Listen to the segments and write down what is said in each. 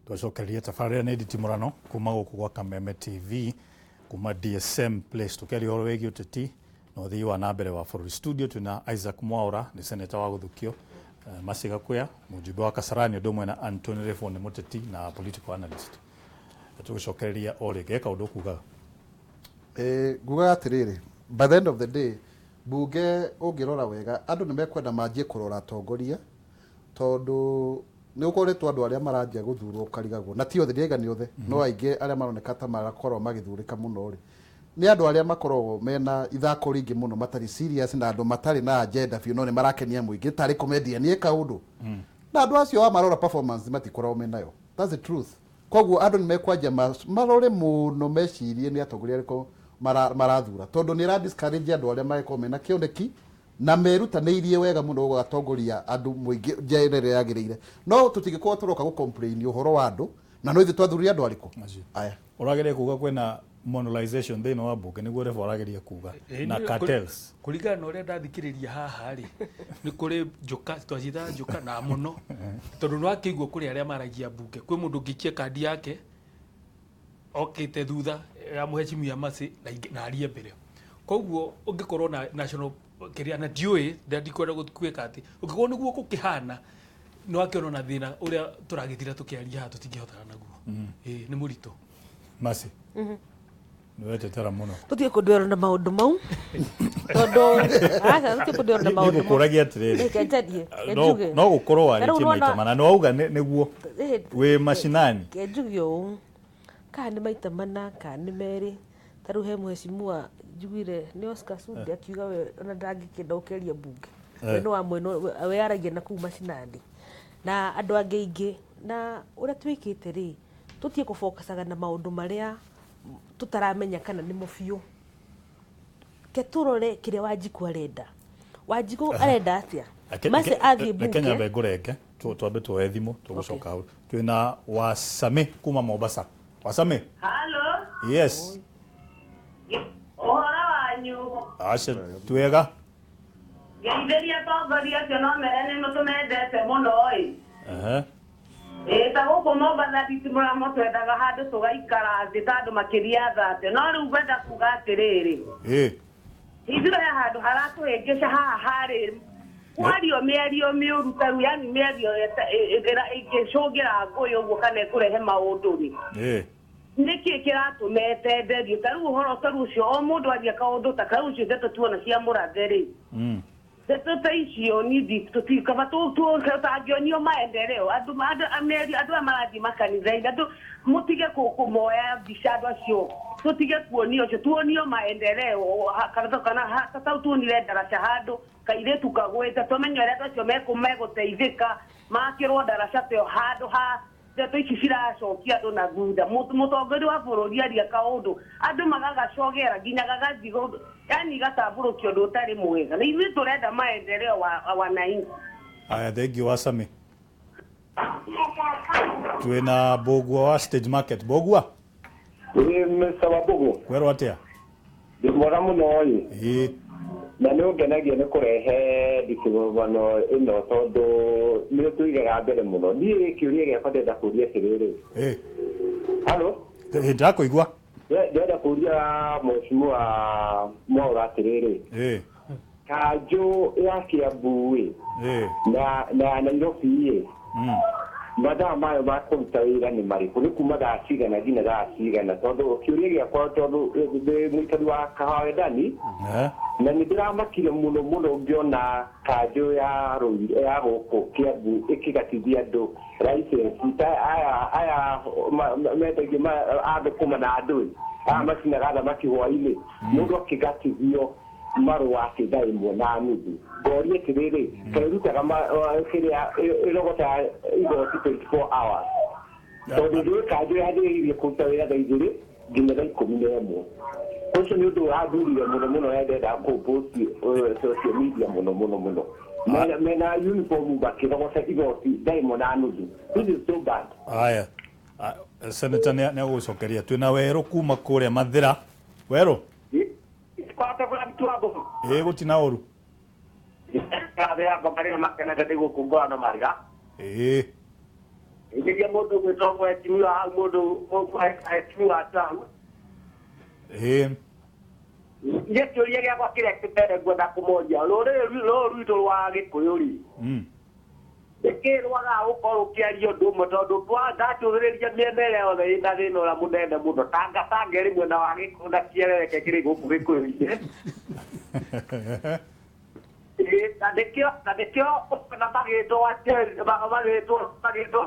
Twacokereria tabarĩra nĩ nditimũrano kuma gũkũ gwa Kameme TV kuma DSM Place, tũkĩaria ũhoro wĩgiĩ ũteti na ũthii wa na mbere wa bũrũri. Studio twĩna Isaac Mwaura, nĩ seneta wa Gũthukio, Mercy Gakuya, mũjumbe wa Kasarani, ũndũ ũmwe na Anthony Refo, nĩ mũteti na political analyst. Tũgũcokereria o rĩngĩ, he kaũndũ ũkugaga? Ngugaga atĩrĩrĩ, by the end of the day, bunge ũngĩrora wega, andũ nĩ mekwenda manjie kũrora atongoria, tondũ nĩ gũkoretwo andũ arĩa maranjia gũthurwo ũkarigagwo, na ti othe, ndiaiga nĩ othe, no aingĩ arĩa maroneka ta marakorwo magĩthurĩka mũno rĩ, nĩ andũ arĩa makoragwo mena ithako rĩingĩ mũno, matarĩ serious, na andũ matarĩ na agenda biũ, no nĩ marakenia mũingĩ tarĩ comedian ĩ kaũndũ, na andũ acio wamarora performance matikoragwo menayo. That's the truth. Koguo andũ nĩ mekwanjia marore mũno, mecirie nĩ atongoria arĩkũ marathura, tondũ nĩ ĩra discourage andũ arĩa magĩkorwo mena kĩoneki na merutanĩirie wega mũno gũgatongoria andũ mũingĩ njĩra ĩrĩa yagĩrĩire. No tũtingĩkorwo tũroka gũ complain ũhoro wa andũ na no ithuĩ twathurire andũ arĩkũ aya. Ũrageria kuga kwĩna monolization thĩinĩ wa bunge, nĩguo Revo arageria kuga, na cartels? Kũringana na ũrĩa ndathikĩrĩria haha rĩ, nĩ kũrĩ njoka twaciĩtaga njoka na mũno, tondũ nĩ wakĩigua kũrĩ arĩa maragia mbunge, kwĩ mũndũ ũngĩikia kandi yake okĩte thutha ya mũhecimiwa Mercy na arie mbere. Koguo ũngĩkorwo na national kĩrĩa na ndiũĩ, ndikwenda gwĩka atĩ ũngĩkorwo nĩguo gũkĩhana, nĩ wakĩona na thĩna ũrĩa tũragĩtira tũkĩaria haha tũtingĩhotana naguo. Ĩĩ, nĩ mũritũ. Mercy, nĩ wetetera mũno. Tũtige kũndwĩrwo na maũndũ mau, tondũ aca, tũtige kũndwĩrwo na maũndũ mau. Nĩngũkũragia atĩrĩrĩ. Reke njarie, reke njuge. No gũkorwo Ta rĩu warĩtie maita mana, nĩ wauga nĩguo wĩ macinani. Reke njuge ũũ, kana nĩ maita mana kana nĩ merĩ, ta rĩu he mũhecimiwa njiguire nĩ Oscar Sudi akiuga we ona ndangĩkĩenda gũkĩaria mbunge, we nĩ wa mwena we aragia na kũu macinani na andũ angĩ aingĩ. Na ũrĩa twĩkĩte rĩ, tũtige kũbokacaga na maũndũ marĩa tũtaramenya kana nĩmo biũ. Ke tũrore kĩrĩa Wanjikũ arenda. Wanjikũ arenda atĩa? Mercy athiĩ Reke mbunge. Nyambe ngũrenge, twambe tuoe thimũ, tũgũcoka hau. Twĩna Wasame kuma Mombasa. Wasame. Halo. Yes. Ũhoro wanyu? Aca, twega. Ngeithĩria atongoria acio, no mere nĩ tũmendete mũno ĩ. Ĩĩ, ta gũkũ Mombatha nditimũramo, twendaga handũ tũgaikara thĩ ta andũ makĩria 30, no rĩu ngwenda kuga atĩrĩrĩ, ithuĩ he handũ haratũhĩngĩca haha harĩ kwario mĩario mĩũru, ta rĩu yani mĩario ĩngĩcũngĩra ngũĩ ũguo kana ĩkũrehe maũndũ rĩ, nĩkĩ kĩratũma ĩtenderio? Ta rĩu ũhoro ta rĩu ũcio, o mũndũ aria kaũndũ ta kau, ũcio ndeto tuona cia mũrathe rĩ, ndeto ta icio nithi tũtikaba tũtangĩonio maendeleo. Andũ mĩario, andũ aya marathiĩ makanitha-inĩ, andũ mũtige kũmoya mbica, andũ acio tũtige kuonio ũcio, tuonio maendeleo kana tau tuonire ndaraca handũ kairĩtu kagwĩte, tũmenye ũrĩa andũ acio megũteithĩka makĩrwo ndaraca ta ĩyo, handũ ha ndeto ici ciracokia andũ na thutha. Mũtongoria wa bũrũri aria kaũndũ, andũ magagacogera nginya gagathiĩ yani gatambũrũkio ũndũ ũtarĩ mwega, na ithuĩ tũrenda maendeleo wa wananchi. Aya, thengiũ Wasame. Twĩna Mbũgua wa Stage Market. Mbũgua. Ĩ, Mr. Wambugu. Kwerwo atĩa? Ndĩ mwega mũno ĩ. Na nĩ ũngenagia nĩ kũrehe ndikĩgomano ĩno, tondũ nĩ ũtũigaga mbere mũno. Niĩ kĩũria gĩakwa ndĩrenda kũria atĩrĩrĩ. Halo? Ndĩrakũigua. Ndĩrenda kũria Mheshimiwa Mwaura atĩrĩrĩ. Kanjũ ya Kiambu ĩ na Nairobi ĩ, mathaa mayo ma kũruta wĩra nĩ marĩkũ? Nĩ kuma thaa cigana nginya thaa cigana? Tondũ kĩũria gĩakwa, tondũ ndĩ mũikari wa Kahawa Wendani, na nĩ ndĩramakire mũno mũno ngĩona kanjũ ya Ruiru ya gũkũ Kiambu ĩkĩgatithia andũ license ta aya mendagia a thũkũma na andũ ĩ, aya macinaga thamaki hwainĩ, mũndũ akĩgatithio marũa atĩ 1:30. Ngoria atĩrĩrĩ, kaĩ ĩrutaga kĩrĩa ĩrogotaga igoti 24 hours? Tondũ njũĩ kanjũ yanjĩrĩirie kũruta wĩra thaa 2 nginya thaa 11. Ũcio nĩ ũndũ ũrathurire mũno mũno, na ndendaga kũ post social media mũno mũno mũno. Mena uniform makĩrogota igoti 1:30. This is so bad. Aya. Senator nĩ agũgũcokeria. Twĩna Werũ kuma kũrĩa Mathĩra. Werũ. Ĩĩ, gũtina ũru. Yakwa marĩa makenete nĩ gũkũngũra na mariga. Ngeithĩria mũndũ gwĩtwo mheshimiwa hau mũndũ mheshimiwa hau. Ĩĩ. Niĩ kĩũria gĩakwa kĩrĩa kĩmbere ngwenda kũmoria rũrĩrĩ rũrũ rwitũ rwa Gĩkũyũ rĩ, nĩkĩ rwagaga gũkorwo rũkĩaria ũndũ ũmwe tondũ ndacũthĩrĩria mĩena ĩrĩa yothe ĩna thĩna ũrĩa mũnene mũno Tanga Tanga ĩrĩ mwena wa Gĩkũyũ na kĩerereke kĩrĩ gũkũ Gĩkũyũ-inĩ. Na nĩkĩo na nĩkĩo ũkona magĩtwo magĩtwo magĩtwo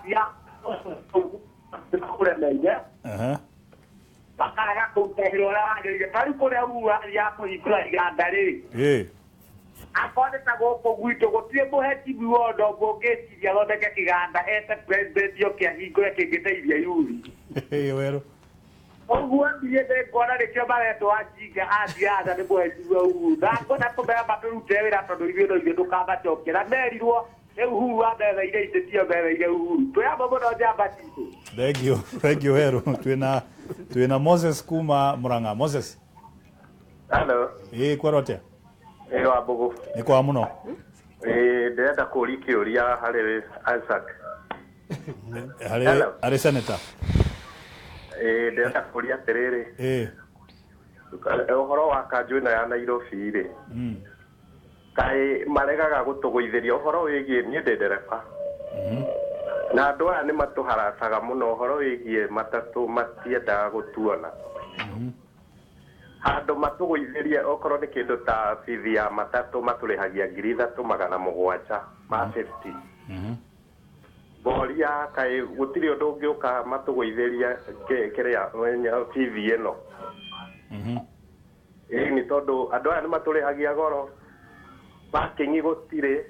cia kũremeire makarega kũruta wĩra ũrĩa wagĩrĩire. Ta rĩu kũrĩa Uhuru kũhingũra iganda rĩ, akorwo nĩ ta gũkũ gwitũ gũtirĩ mũhecimiwa ona ũmwe ũngĩciria athondeke kĩganda ete president oke ahingũre kĩngĩteithia yuthi. Werũ. Ũguo niĩ nĩnguona nĩkĩo maretwo ajinga a siasa nĩ mũhecimiwa Uhuru. Na ngwenda kũmera matũrute wĩra tondũ ithuĩ no ithuĩ tũkamacokia. Na merirwo rĩu Uhuru ametheire itĩ tio metheire Uhuru. Twĩ hamwe mũno njamba citũ. Thank you. Thank you Werũ. Twĩna Moses kuma Murang'a. Moses. Hello. Ĩĩ kwerwo atĩa? Ĩĩ wa Mbugu. Nĩ kwa mũno. Ĩĩ ndĩrenda kũũria kĩũria harĩ Isaac. Harĩ harĩ senator. Ĩĩ ndĩrenda kũũria atĩrĩrĩ. Ĩĩ. Ũhoro wa kanjũ ĩno ya Nairobi rĩ. Kaĩ maregaga gũtũgũithĩria ũhoro wĩgiĩ niĩ ndĩ ndereba. Na andũ aya nĩ matũharacaga mũno ũhoro wĩgiĩ matatũ matiendaga gũtuona. Handũ matũgũithĩrie okorwo nĩ kĩndũ ta bithi ya matatũ matũrĩhagia 3700 ma 50. Ngoria kaĩ gũtirĩ ũndũ ũngĩũka matũgũithĩrie kĩrĩa bithi ĩno. Ĩĩ nĩ tondũ andũ aya nĩ matũrĩhagia goro, parking gũtirĩ,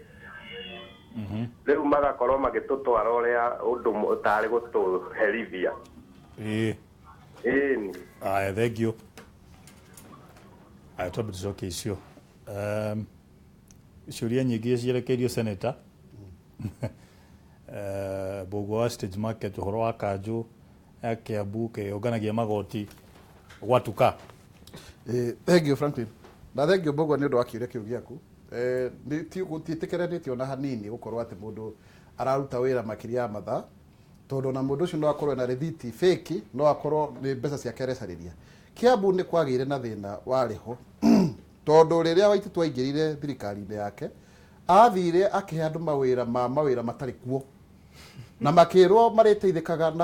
rĩu magakorwo magĩtũtwara ũrĩa ũndũ ũtarĩ gũtũherithia. Ĩĩ. Ĩĩ. Aya, thank you. Aya, twambe tũcoke icio. Ciũria nyingĩ cierekeirio senator. Mbũgua wa stage market ũhoro wa kanjũ ya Kiambu kĩũnganagia magoti gwatuka. Thank you Franklin. Na thank you Mbũgua nĩ ũndũ wa kĩũria kĩu gĩaku. Gũtiĩtĩkĩranĩtio ona hanini gũkorwo atĩ mũndũ araruta wĩra makĩria ya mathaa, tondũ ona mũndũ ũcio no akorwo na rĩthiti fake, no akorwo nĩ mbeca ciake arecarĩria. Kiambu nĩ kwagĩire na thĩna warĩ ho tondũ rĩrĩa Waititu aingĩrire thirikari-inĩ yake athire akĩhe andũ mawĩra ma mawĩra matarĩ kuo na makĩrwo marĩteithĩkaga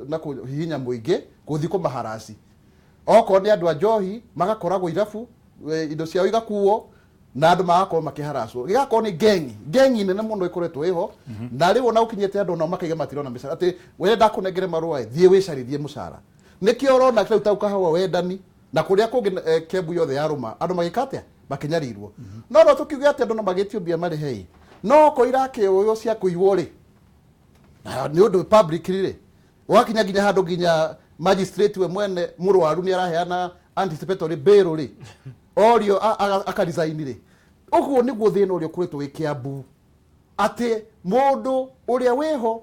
na kũhihinya mũingĩ gũthiĩ kũmaharaci. Okorwo nĩ andũ a njohi magakoragwo irabu, indo ciao igakuo na andũ magakorwo makĩharacwo. Gĩgakorwo nĩ gengi nene mũno ĩkoretwo ĩho, na rĩu ona ũkinyĩte andũ nao makaiga matirona mĩcara atĩ we ndakũnengere marũa thiĩ wĩcarithie mũcara. Nĩkĩo ũrona rĩu ta ũkahawa wendani na kũrĩa kũngĩ Kiambu yothe yarũma andũ magĩka atĩa makĩnyarirwo. No no tũkiuge atĩ andũ no magĩtio mbia marĩhe, no ko irakĩoywo cia kũiywo rĩ, na nĩ ũndũ public rĩ, wakinya nginya handũ nginya magistrate we mwene mũrwaru nĩ araheana anticipatory bail rĩ, orio akaresign rĩ. Ũguo nĩguo thĩna ũrĩa ũkoretwo wĩ Kiambu, atĩ mũndũ ũrĩa wĩho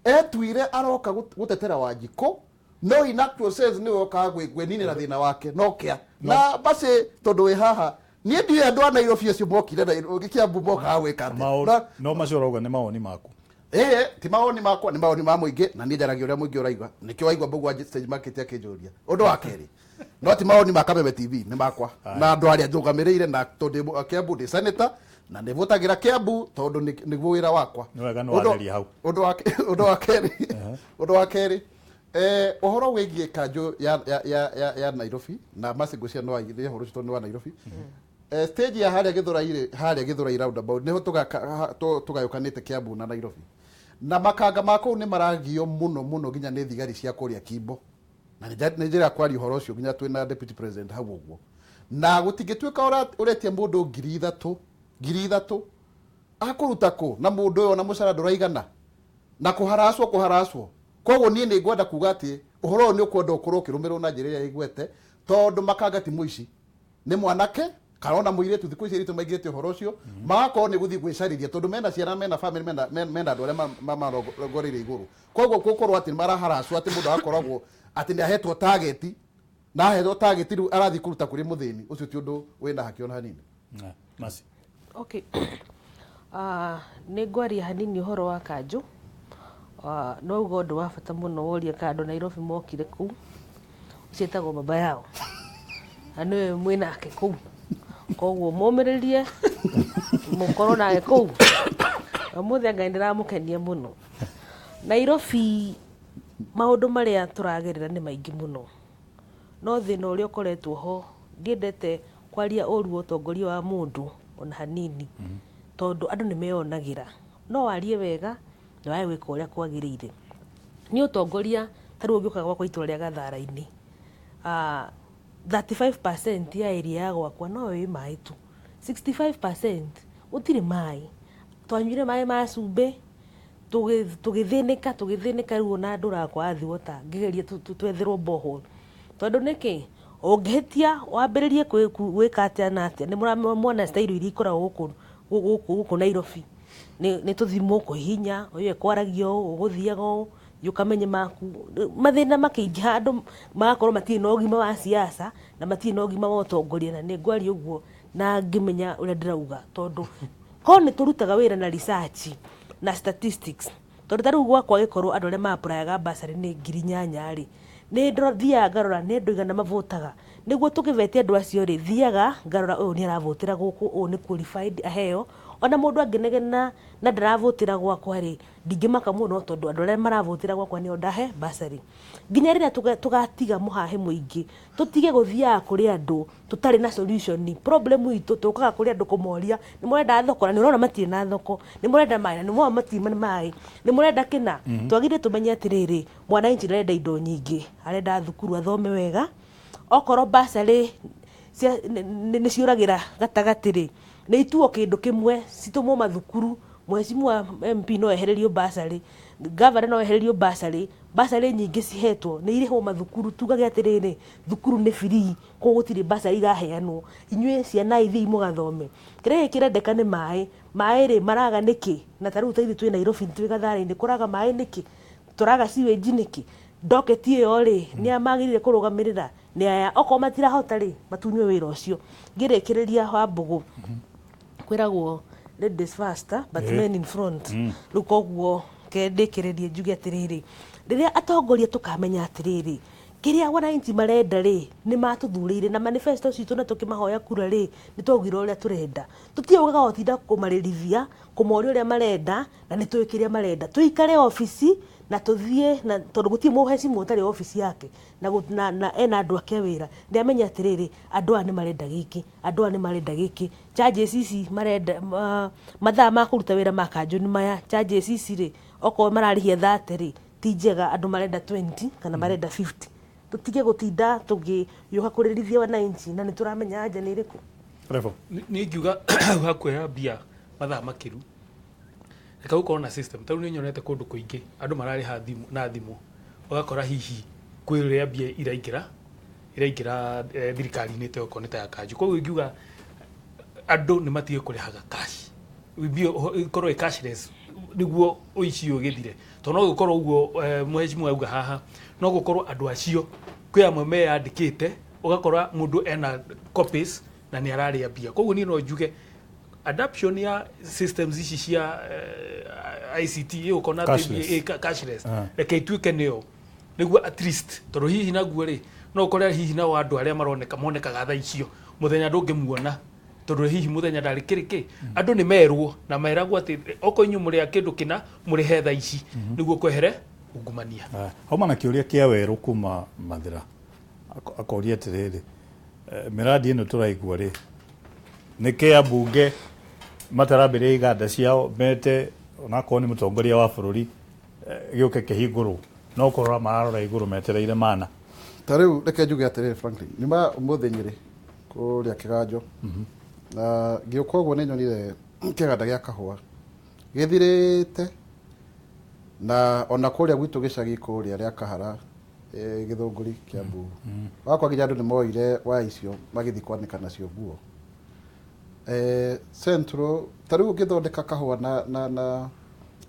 etuire aroka gũtetera Wanjikũ, no in actual sense nĩwe okaga gwĩninĩra thĩna wake no kĩa na basi tondũ wĩ haha niĩ ndiũĩ andũ a Nairobi acio mokire Kiambu mokaga gwĩka atĩa. No macio ũrauga nĩ mawoni maku. Ĩĩ, ti mawoni makwa, nĩ mawoni ma mũingĩ, na niĩ njaragia ũrĩa mũingĩ ũraigua. Nĩkĩo waigua Mbũgua stage market akĩnjũria. Ũndũ wa kerĩ, no ti mawoni ma Kameme TV, nĩ makwa. Na andũ arĩa njũgamĩrĩire, na tondũ ndĩ Kiambu ndĩ senator, na nĩ votagĩra Kiambu tondũ nĩguo wĩra wakwa. Nĩ wega nĩ watheria hau. Ũndũ wa kerĩ, ũndũ wa kerĩ, ũhoro wĩgiĩ kanjũ ya Nairobi na Mercy ngwĩciria no aigithie ũhoro ũcio tondũ nĩ wa Nairobi. Stage ya harĩa Gĩthũrai rĩ, harĩa Gĩthũrai roundabout nĩho tũgayũkanĩte Kiambu na Nairobi. Na makanga ma kũu nĩ maragio mũno mũno nginya nĩ thigari cia kũrĩa Kimbo. Na nĩ njĩra ya kwaria ũhoro ũcio nginya twĩna deputy president hau ũguo. Na gũtingĩtuĩka ũretia mũndũ 3000, 3000 akũruta kũ na mũndũ ũyũ ona mũcara ndũraigana na kũharacwo kũharacwo. Koguo niĩ nĩ ngwenda kuga atĩ ũhoro ũyũ nĩ ũkwenda ũkorwo ũkĩrũmĩrĩrwo na njĩra ĩrĩa ĩgwete, tondũ makanga ti mũici, nĩ mwanake kana ona mũirĩtu. Thikũ ici airĩtu maingĩrĩte ũhoro ũcio, magakorwo nĩ gũthiĩ gwĩcarĩria tondũ mena ciana, mena family, mena andũ arĩa mamarongoreirie igũrũ. Koguo gũkorwo atĩ maraharacwo atĩ mũndũ agakoragwo atĩ nĩ ahetwo target, na ahetwo target rĩu arathiĩ kũruta kũrĩ mũthĩni, ũcio ti ũndũ wĩna haki ona hanini. Mercy. Okay. Nĩ ngwaria hanini ũhoro wa kanjũ. No uga ũndũ wa bata mũno woria kana andũ Nairobi mokire kũu, ũcio etagwo baba yao na nĩwe mwĩnake kũu, koguo mũmĩrĩrie mũkorwo nake kũu. Ũmũthĩ Ngai ndĩramũkenia mũno. Nairobi maũndũ marĩa tũragerera nĩ maingĩ mũno, no thĩna ũrĩa ũkoretwo ho, ndiendete kwaria ũru wa ũtongoria wa mũndũ ona hanini, tondũ andũ nĩ meyonagĩra. No warie wega na wage gwĩka ũrĩa kwagĩrĩire. Nĩ ũtongoria ta rĩu ũngĩũka gwakwa itũra rĩa Gathara-inĩ, 35% ya area ya gwakwa no ĩ maĩ tu, 65% gũtirĩ maĩ. Twanyuire maĩ ma cumbĩ, tũgĩthĩnĩka rĩu ona ndũraga kwa Athi Water ngĩgeria twetherwo borehole, tondũ nĩkĩ ũngĩhĩtia wambĩrĩrie gwĩka atĩa na atĩa, nĩ mũramona style iria ikoragwo gũkũ Nairobi, nĩ tũthimũ kũhihinya, ũyũ ekwaragia ũũ, ũgũthiaga ũũ, thiĩ ũkamenye maku. Mathĩna makĩingĩha, andũ magakorwo matirĩ na ũgima wa siasa na matirĩ na ũgima wa ũtongoria, na nĩ ngwaria ũguo na ngĩmenya ũrĩa ndĩrauga, tondũ korwo nĩ tũrutaga wĩra na research na statistics, tondũ ta rĩu gwakwa gĩkorwo andũ arĩa ma-applyaga bursary nĩ 8,000 rĩ, nĩ thiaga ngarora nĩ andũ aigana mavotaga, nĩguo tũkĩvete andũ acio rĩ, thiaga ngarora ũyũ nĩ aravotera gũkũ, ũyũ nĩ qualified aheo. Ona mũndũ angĩnegena na ndaravotera gwakwa rĩ, ndingĩmaka mũno, tondũ andũ arĩa maravotera gwakwa nĩo ndahe bursary. Nginya rĩrĩa tũgatiga mũhahe mũingĩ, tũtige gũthiaga kũrĩ andũ tũtarĩ na solution. Problem itũ tũkaga kũrĩ andũ kũmoria nĩ mũrenda thoko, na nĩ ũrona matirĩ na thoko, nĩ mũrenda maĩ, na nĩ mũrona matirĩ na maĩ, nĩ mũrenda kĩna. Twagĩrĩire tũmenye atĩrĩrĩ, mwananchi ndarenda indo nyingĩ, arenda thukuru athome wega. Okorwo bursary nĩ ciũragĩra gatagatĩ rĩ, nĩ ituo kĩndũ kĩmwe, citũmwo mathukuru. Mheshimiwa MP no ehererio bursary, governor no ehererio bursary, bursary nyingĩ cihetwo nĩ irĩhwo mathukuru. Tugage atĩrĩrĩ, thukuru nĩ free, koguo gũtirĩ bursary iraheanwo, inyuĩ ciana ithiĩ mũgathome. Kĩrĩa kĩrendeka nĩ maĩ. Maĩ rĩ maraga nĩkĩ? Na ta rĩu ta ithuĩ twĩ Nairobi, twĩ Gathara-inĩ, kũraga maĩ nĩkĩ? Tũraga sewage nĩkĩ? Ndoketi ĩyo rĩ, nĩ a magĩrĩire kũrũgamĩrĩra? Nĩ aya. Okorwo matirahota rĩ, matunywe wĩra ũcio. Ngĩrĩkĩrĩria wa Mbũgũ, kwĩragwo ladies first but men in front. Rĩu koguo ke ndĩkĩrĩrie njuge atĩrĩrĩ, rĩrĩa atongoria tũkamenya atĩrĩrĩ, kĩrĩa wananchi marenda rĩ, nĩ matũthurĩire na manifesto citũ, na tũkĩmahoya kura rĩ, nĩ twaugire ũrĩa tũrenda. Tũtiaugaga gũtinda kũmarĩrithia, kũmoria ũrĩa marenda, na nĩ tũĩ kĩrĩa marenda. Tũikare obici na tũthiĩ na tondũ gũtirĩ mũhecimu ũtarĩ obici yake na ena andũ ake wĩra, nĩ amenye atĩrĩrĩ, andũ aya nĩ marenda gĩkĩ, andũ aya nĩ marenda gĩkĩ, charges ici marenda, mathaa ma kũruta wĩra ma kanjũ nĩ maya, charges ici rĩ, okorwo mararĩhia 30 rĩ, ti njega, andũ marenda 20 kana marenda 50. Tũtige gũtinda tũgĩũka kũrĩrithia wananchi na nĩ tũramenya anja nĩ ĩrĩkũ. Revo. Nĩ ingiuga hakuoya mbia mathaa makĩru, reke gũkorwo na system. Ta rĩu nĩ nyonete kũndũ kũingĩ andũ mararĩha thimũ na thimũ, ũgakora hihi kwĩ ũrĩa mbia iraingĩra thirikari-inĩ ta okorwo nĩ ta ya kanjũ. Koguo ingiuga andũ nĩ matige kũrĩhaga cash, mbia ikorwo ĩ cashless, nĩguo ũici ũyũ ũgĩthire, tondũ no gũkorwo ũguo mũhecimu auga haha, no gũkorwo andũ acio kwĩ amwe meyandĩkĩte, ũgakora mũndũ ena copies na nĩ ararĩa mbia. Koguo niĩ no njuge adoption ya systems ici cia ICT ĩgũkorwo na Cashless. Cashless, reke ituĩke nĩyo nĩguo at least, tondũ hihi naguo rĩ, no ũkore hihi nao andũ arĩa maroneka monekaga thaa icio mũthenya ndũngĩmuona, tondũ hihi mũthenya ndarĩ kĩrĩ kĩ andũ nĩ merwo na meragwo atĩ okorwo inyuĩ mũrĩ a kĩndũ kĩna mũrĩhe thaa ici nĩguo kwehere ungumania. Hauma na kĩũria kĩa werũ kuma Mathĩra, akoria atĩrĩrĩ, mĩradi ĩno tũraigua rĩ, nĩ kĩ ambunge matarambĩrĩria iganda ciao mete onakorwo nĩ mũtongoria wa bũrũri gĩũke kĩhingũrwo, no kũrora mararora igũrũ metereire mana? Ta rĩu reke njuge atĩrĩrĩ, Franklin, nyuma ũmũthĩ Nyĩrĩ kũrĩa Kĩganjo, na ngĩũka ũguo nĩ nyonire kĩganda gĩa kahũa gĩthirĩte, na ona kũrĩa gwitũ gĩcagi kũrĩa rĩa Kahara, Gĩthũngũri, Kiambu, wakwa nginya andũ nĩ moire waya icio magĩthiĩ kwanĩka nacio nguo. Central ta rĩu ũngĩthondeka kahũa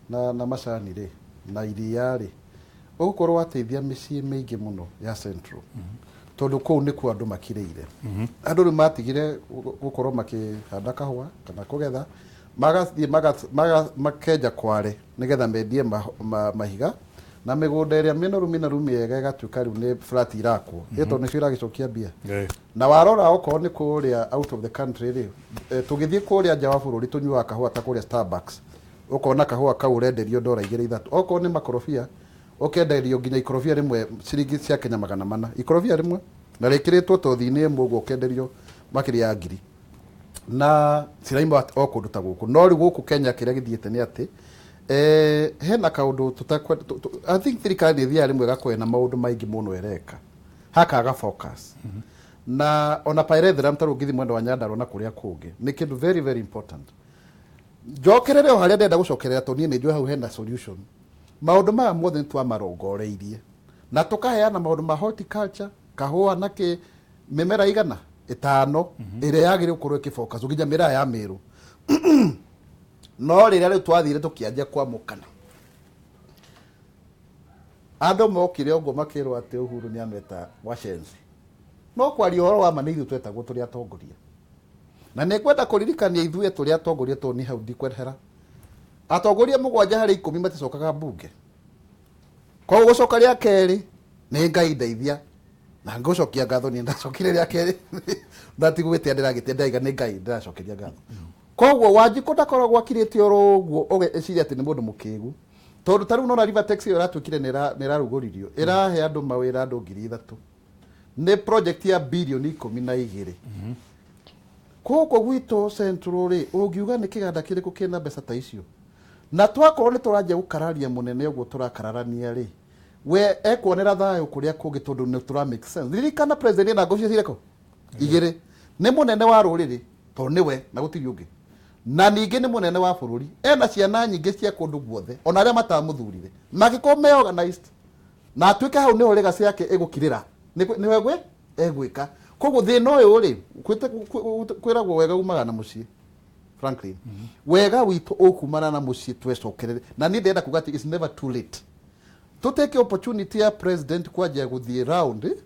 na macani rĩ, na iria rĩ, ũgũkorwo wateithia mĩciĩ mĩingĩ mũno ya Central, tondũ kũu nĩkuo andũ makirĩire. Andũ rĩu matigire gũkorwo makĩhanda kahũa kana kũgetha, Magathiĩ makenja kware nĩgetha mendie mahiga na mĩgũnda ĩrĩa mĩnoru mĩnoru mĩega ĩgatuĩka rĩu nĩ flat irakwo, ĩ tondũ nĩcio iragĩcokia mbia. Na warora okorwo nĩ kũrĩa out of the country rĩ, tũgĩthiĩ kũrĩa nja wa bũrũri tũnyuaga kahũa ta kũrĩa Starbucks, ũkona kahũa kau ũrenderio $2 3. Okorwo nĩ makorobia, ũkenderio nginya ikorobia rĩmwe ciringi cia Kenya 400, ikorobia rĩmwe na rĩkĩrĩtwo tothi-inĩ ĩmwe ũguo ũkenderio makĩria ya ngiri, na ciraima o kũndũ ta gũkũ. No rĩu gũkũ Kenya kĩrĩa gĩthiĩte nĩ atĩ hena kaũndũ tũtakwenda. I think thirikari nĩ ĩthiaga rĩmwe ĩgakorwo na maũndũ maingĩ mũno ĩreka hakaga focus. Na ona pyrethrum ta rĩu ũngĩthiĩ mwena wa Nyandarua na kũrĩa kũngĩ nĩ kĩndũ very very important. Njokerere o harĩa ndĩrenda gũcokerera, tondũ niĩ nĩ njũĩ hau hena solution. Maũndũ maya mothe nĩ twamarongoreirie na tũkaheana maũndũ ma horticulture, kahũa na kĩ mĩmera 500 ĩrĩa yagĩrĩirwo gũkorwo ĩkĩfocus nginya mĩraa ya Mĩrũ. No rĩrĩa rĩu twathire tũkĩanjia kwamũkana, andũ mokire ũguo makĩrwo atĩ Uhuru nĩ ameta wacenzi. No kwaria ũhoro wa ma, nĩ ithuĩ twetagwo tũrĩ atongoria, na nĩ ngwenda kũririkania ithuĩ tũrĩ atongoria, tondũ nĩ hau ndikwehera. Atongoria 7 harĩ 10 maticokaga mbunge. Koguo gũcoka rĩa kerĩ nĩ Ngai ndeithia na ngũcokia ngatho. Niĩ ndacokire rĩa kerĩ na ti gwĩtia ndĩragĩtia, ndaiga nĩ Ngai ndĩracokeria ngatho. Koguo Wanjikũ ndakoragwo akirĩte oro ũguo ũgeciria atĩ nĩ mũndũ mũkĩgu, tondũ ta rĩu nona Rivertex ĩyo ĩratuĩkire nĩ ĩrarugũririo, ĩrahe andũ mawĩra, andũ 3,000, nĩ project ya birioni 12. Gũkũ gwitũ Central rĩ, ũngiuga nĩ kĩganda kĩrĩkũ kĩna mbeca ta icio? Na twakorwo nĩ tũranjia gũkararia mũnene ũguo tũrakararania rĩ, we ekuonera thayũ kũrĩa kũngĩ, tondũ nĩ tũra make sense. Ririkana president ena ngũcio cirĩkũ igĩrĩ: nĩ mũnene wa rũrĩrĩ, tondũ nĩwe na gũtirĩ ũngĩ, na ningĩ nĩ mũnene wa bũrũri. Ena ciana nyingĩ cia kũndũ guothe, ona arĩa matamũthurire mangĩkorwo me organized na atuĩke hau nĩho legacy yake ĩgũkirĩra, nĩwe gwe egwĩka. Koguo thĩna ũyũ rĩ, kwĩragwo wega umaga na mũciĩ, Franklin. Wega witũ ũkumana na mũciĩ, twecokerere. Na niĩ ndĩrenda kuga atĩ it's never too late tũteke opportunity ya president kwanjia gũthiĩ round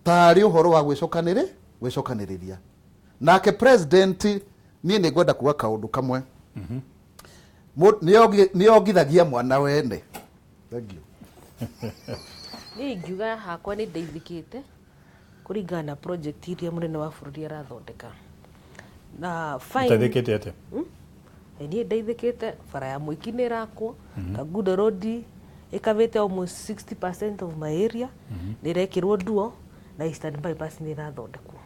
tarĩ ũhoro wa gwĩcokanĩrĩria nake president. Niĩ nĩ ngwenda kuga kaũndũ kamwe. Nĩongithagia mwana wene. Thank you. Niĩ ingiuga hakwa nĩ ndeithĩkĩte kũringana na project iria mũnene wa bũrũri arathondeka na fine. Ũteithĩkĩte atĩa? Ĩ, niĩ ndeithĩkĩte. Bara ya Mwiki nĩ ĩrakwo, Kangundo Road ĩkavĩte almost 60% of my area, nĩ ĩrekĩrwo nduo, na Eastern Bypass nĩ ĩrathondekwo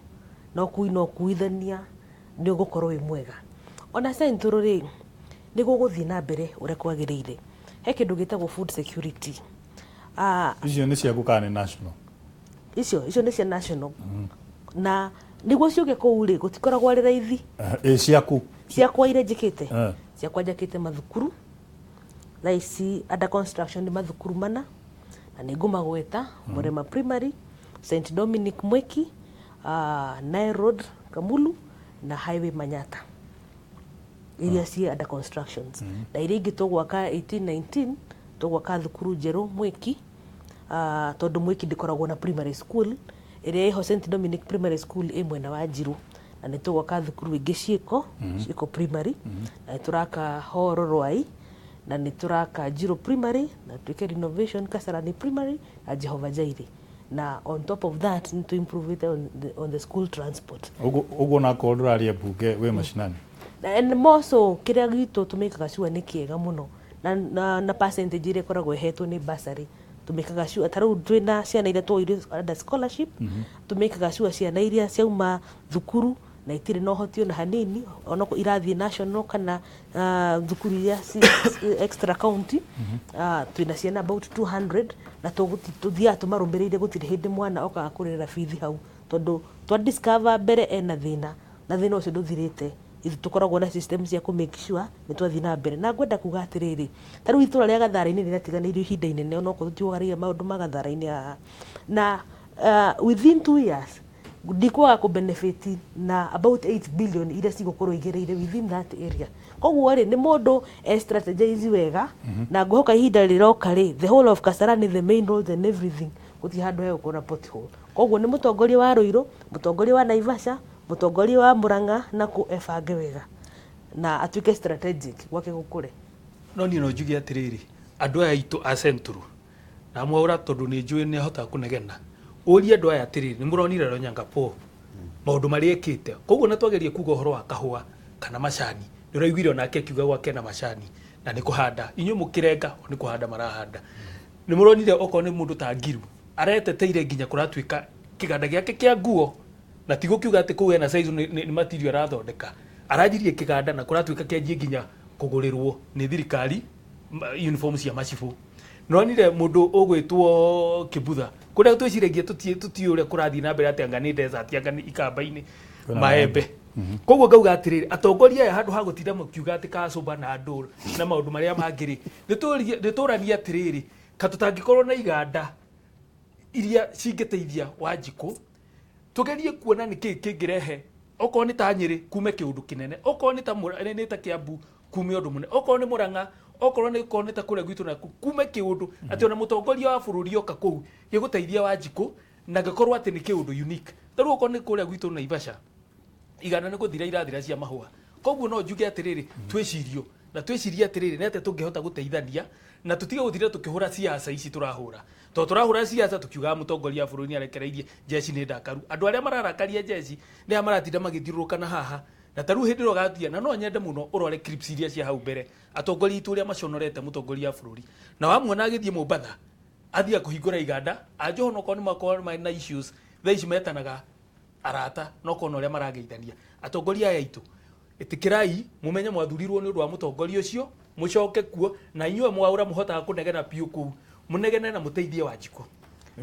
na ũkui na ũkuithania nĩ ũgũkorwo wĩ mwega. Ona Central rĩ, nĩ gũgũthiĩ na mbere ũrĩa kwagĩrĩire. He kĩndũ gĩtagwo food security. Icio nĩ ciaku kana nĩ national? Icio nĩ cia national, na nĩguo ciũke kũu rĩ, gũtikoragwo arĩ raithi. Ĩ ciaku? Ciakwa iria njĩkĩte, ciakwa njakĩte mathukuru. Thaa ici under construction nĩ mathukuru mana na nĩ ngũmagweta: Mũrema Primary, St Dominic Mwiki, Nile Road Kamulu na Highway Manyata, iria ciĩ under constructions. Na iria ingĩ tũgwaka 1819, tũgwaka thukuru njerũ Mwiki, tondũ Mwiki ndĩkoragwo na primary school. Ĩrĩa ĩho St Dominic Primary School ĩ mwena wa Njirũ, na nĩ tũgwaka thukuru ingĩ ciĩko primary, na nĩ tũraka Horo Rwai, na nĩ tũraka Njirũ Primary, na twĩke renovation Kasarani Primary na Jehova Jaire. Na on top of that nĩ tũ improve on the school transport. Ũguo nakorwo ndũraria mbunge wĩ macinani. And more so kĩrĩa gitũ tũmĩkaga sure nĩ kĩega mũno na percentage ĩrĩa ĩkoragwo ĩhetwo nĩ bursary, tũmĩkaga sure ta rĩu twĩna ciana iria twoire under scholarship, tũmĩkaga sure ciana iria ciauma thukuru na itirĩ na ũhoti ona hanini, onokorwo irathiĩ national kana thukuru iria extra county, twĩna ciana about 200 na tũthiaga tũmarũmĩrĩire. Gũtirĩ hĩndĩ mwana okaga kũrĩra bithi hau, tondũ twa discover mbere ena thĩna na thĩna ũcio ndũthirĩte, ithuĩ tũkoragwo na system cia kũ make sure nĩ twathiĩ na mbere. Na ngwenda kuga atĩrĩrĩ, ta rĩu itũra rĩa Gathara-inĩ rĩratiganĩirio ihinda inene, onokorwo tũtiũgarĩire maũndũ ma Gathara-inĩ haha, na within 2 years ndikwaga kũ benefit na about 8 billion iria cigũkorwo igĩrĩire within that area. Koguo rĩ, nĩ mũndũ e strategize wega, na ngũhoka ihinda rĩroka rĩ, the whole of Kasarani, the main roads and everything, gũtirĩ handũ hegũkorwo na pothole. Koguo nĩ mũtongoria wa Ruiru, mũtongoria wa Naivasha, mũtongoria wa Murang'a na kũ ebange wega. Na atuĩke strategic gwake gũkũre. No niĩ no njuge atĩrĩrĩ, andũ aya aitũ a Central na Mwaura, tondũ nĩ njũĩ nĩ ahotaga kũnegena, ũrie andũ aya atĩrĩrĩ, nĩ mũronire Lonyangapuo maũndũ marĩa ekĩte? Koguo na twagerie kuga ũhoro wa kahũa kana macani, nĩ ũraiguire onake akiuga gwake na macani na nĩ kũhanda, inyuĩ mũkĩrenga o nĩ kũhanda marahanda. Nĩ mũronire okorwo nĩ mũndũ ta Ngiru areteteire nginya kũratuĩka kĩganda gĩake kĩa nguo, na ti gũkiuga atĩ kũu ena size nĩ material arathondeka, aranjirie kĩganda na kũratuĩka kĩanjie nginya kũgũrĩrwo nĩ thirikari uniform cia macibũ. Nĩronire mũndũ ũgwĩtwo Kĩbutha kũrĩa twĩciragia tũtiũĩ ũrĩa kũrathiĩ na mbere, atĩ anga nĩ desert, anga nĩ ikamba-inĩ maembe. Koguo ngauga atĩrĩrĩ, atongoria aya handũ ha gũtinda makiuga atĩ kacũmba na andũ na maũndũ marĩa mangĩ rĩ, nĩ tũranie atĩrĩrĩ, ka tũtangĩkorwo na iganda iria cingĩteithia Wanjikũ, tugerie kuona nĩ kĩĩ kĩngĩrehe, okorwo nĩ ta Nyĩrĩ kume kĩũndũ kĩnene, okorwo nĩ ta nĩ ta Kiambu kume ũndũ mũnene, okorwo nĩ Murang'a, okorwo nĩ okorwo nĩ ta kũrĩa gwitũ na kume kĩũndũ, atĩ ona mũtongoria wa bũrũri oka kũu gĩgũteithia Wanjikũ na gĩkorwo atĩ nĩ kĩũndũ unique. Ta rĩu okorwo nĩ kũrĩa gwitũ Naivasha, iganda nĩ gũthira irathira cia mahũa. Koguo no njuge atĩrĩrĩ, twĩcirio na twĩcirie atĩrĩrĩ, nĩ atĩa tũngĩhota gũteithania na tũtige gũtinda tũkĩhũra siasa ici tũrahũra, tondũ tũrahũra siasa tũkiugaga mũtongoria wa bũrũri nĩ arekereirie jeshi nĩ ndakaru. Andũ arĩa mararakaria jeshi nĩ aya maratinda magĩthiũrũrũka na haha na ta rĩu hĩndĩ ĩrĩa ũgatia. Na no nyende mũno ũrore clips iria cia hau mbere, atongoria aitũ ũrĩa maconorete mũtongoria wa bũrũri, na wamuona agĩthiĩ Mombatha athiĩ kũhingũra iganda anjoho, no korwo nĩ makorwo marĩ na issues thaa ici metanaga arata, no kona ũrĩa marageithania. Atongoria aya aitũ, ĩtĩkĩrai mũmenye mwathurirwo nĩ ũndũ wa mũtongoria ũcio, mũcoke kuo na inyuĩ Mwaũra mũhotaga kũnegena biũ kũu, mũnegene na mũteithie Wanjikũ.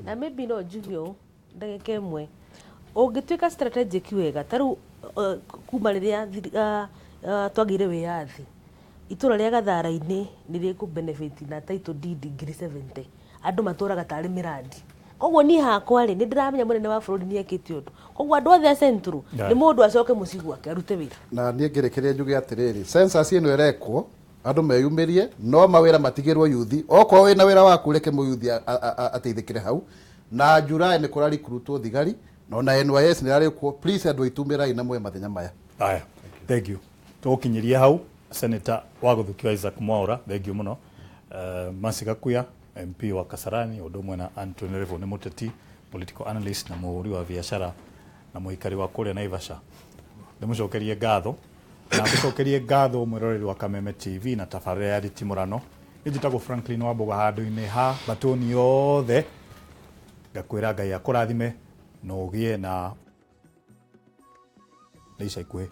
Na maybe no njuge ũũ ndagĩka ĩmwe, ũngĩtuĩka strategic wega, ta rĩu kuma rĩrĩa twagĩire wĩyathi, itũra rĩa Gathara-inĩ nĩ rĩkũ benefit na title deed 70,000, andũ matũraga tarĩ mĩrandi. Koguo niĩ hakwa rĩ, nĩ ndĩramenya mũnene wa bũrũri nĩ ekĩte ũndũ, koguo andũ othe a Central nĩ mũndũ acoke mũciĩ gwake arute wĩra. Na niĩ ngĩrĩkĩrĩria njuge atĩrĩrĩ, census ĩno ĩrekwo, andũ meyumĩrie, no mawĩra matigĩrwo yuthi. Okorwo wĩna wĩra waku, reke mũyuthi ateithĩkĩre hau. Na July nĩ kũrarikurutwo thigari, na ona NYS nĩ ĩrarĩkwo. Please, andũ aitũ, na muoe mathenya maya. Aya, thank you. Tũgũkinyĩria hau. Senator wa gũthukio Isaac Mwaura, thank you mũno. Mercy Gakuya, MP wa Kasarani, ũndũ ũmwe na Anthony Revo, nĩ mũteti, political analyst na mũhũri wa biacara na mũikari wa kũrĩa Naivasha. Ndĩmũcokerie ngatho na ngũcokerie ngatho mwĩroreri wa Kameme TV na tabarĩra ya Nditimũrano. Niĩ njĩtagwo Franklin Wamboga, handũ-inĩ ha batoni yothe ngakwĩra Ngai akũrathime na ũgĩe na ica ikuhĩ.